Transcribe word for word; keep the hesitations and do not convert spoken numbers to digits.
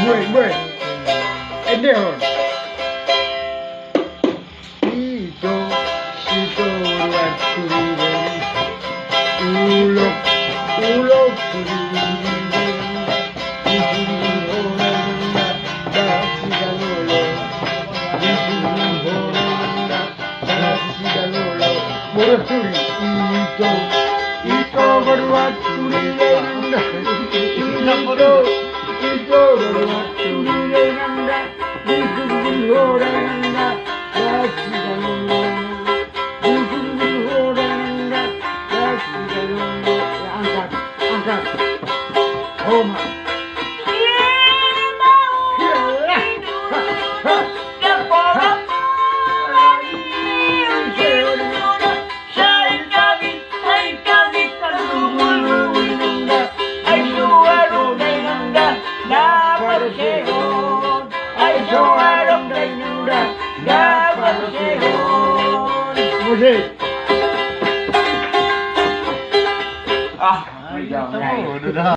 Mue, mue. Endehon. Ito, ito, ruan turi. Ulok, ulok, turi. Ito, ito, boru Anturi. Ito, ito, boru Anturi. Angkat, angkat. Homa. Musik. Ah, ah, iya, iya.